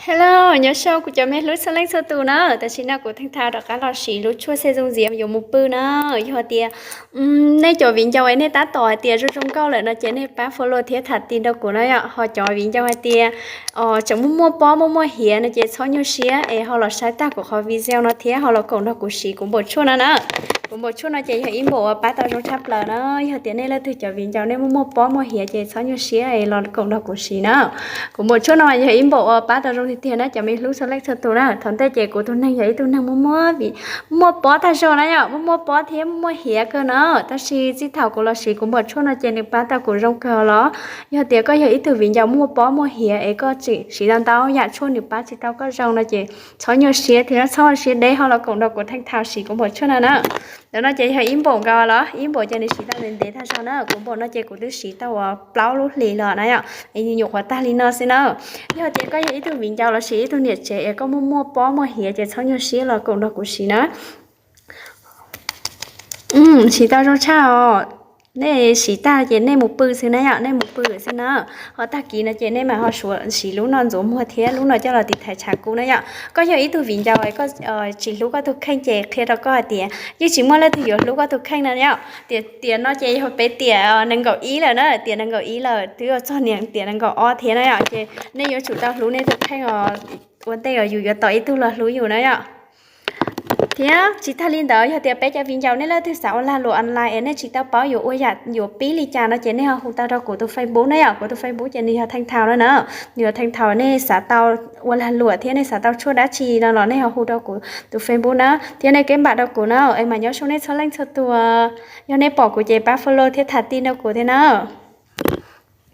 Hello, nyob zoo kuv cov me hlub txhua leej txhua tus na. Tam sim no kuv theej thaum rov qab los siv lub tshuaj xe dung diav yuav mus pw na. Yog tias nej cov viv ncaus es nej tab tom hais tias zoo zoo nkauj lawm no ces nej pab follow thiab tham ti rau kuv na yom. Ho cov viv ncaus hais tias tseem muaj muaj pob muaj muaj hiav no ces txhob nyuaj siab es ho los saib tag kuv qhov video no thiab ho los koom nrog kuv siv kuv npaum tshuaj no na. Kuv npaum tshuaj no ces yog ib npaum uas pab tau zoo tshaj plaws na. Yog tias nej leej twg cov viv ncaus nej muaj muaj pob muaj hiav ces txhob nyuaj siab es los koom nrog kuv siv na. Kuv npaum tshuaj no yog ib npaum uas pab tau zoo tiag tiag na cov me hlub txhua leej txhua tus na. Thaum ntej ces kuv tus neeg yog ib tug neeg muaj muaj pob tag zog na yom, muaj muaj pob thiab muaj muaj hiav kawg na. Tab sis txij thaum kuv los siv kuv npaum tshuaj no ces nws pab tau kuv zoo kawg los. Yog tias koj yog ib tug viv ncaus muaj pob muaj hiav es koj tseem siv tau ntau yam tshuaj nws pab tsis tau koj zoo no ces txhob nyuaj siab thiab txhob ua siab deb ho los koom nrog kuv theej thaum siv kuv npaum tshuaj no na. Ntawm no ces yog ib npaum nkaus los ib npaum ces nws siv tau ntev ntev tag zog na. Kuv npaum no ces kuv twb siv tau uas plaub lub hlis los na yom, es nyuam qhuav tag li no xwb na. Yog tias koj yog ib tug viv ncaus los sis ib tug niam tsev es koj muaj muaj pob muaj hiav ces txhob nyuaj siab los koom nrog kuv siv na. Siv tau zoo tshaj os. Nej siv tag ces nej mus pw xwb na yom, nej mus pw xwb na. Ho tag kis no ces nej mam ho siv lub no ntxuav muag thiab lub no coj los tiv thaiv tshav kub na yom. Koj yog ib tug viv ncaus koj tsis hlub koj tus kheej ces qhia rau koj hais tias yeej tsis muaj leej twg yuav hlub koj tus kheej na yom. Tiam no ces yog peb tiam nees nkaum ib lawm na, tiam nees nkaum ib lawm twb yuav txog niam tiam nees nkaum ob thiab na yom, ces nej yuav tsum tau hlub nej tus kheej os. Ua ntej yus yuav tau ib tug los hlub yus na yom. Thiab tsis tag li ntawd yog tias peb cov viv ncaus nej leej twg xav ua lag luam online es nej tsis tau paub yuav ua yam yuav pib li cas no ces nej ho hu tau rau kuv tus Facebook na yom, kuv tus Facebook ces nws yog theej thaum na na. Nws yog theej thaum, nej xav tau ua lag luam thiab nej xav tau tshuaj dab tsi no los nej ho hu rau kuv tus Facebook na thiab nej keb npam rau kuv na. Es mas nyob zoo nej txhua leej txhua tus, yog nej pom kuv ces pab follow thiab tham ti rau kuv thiab na.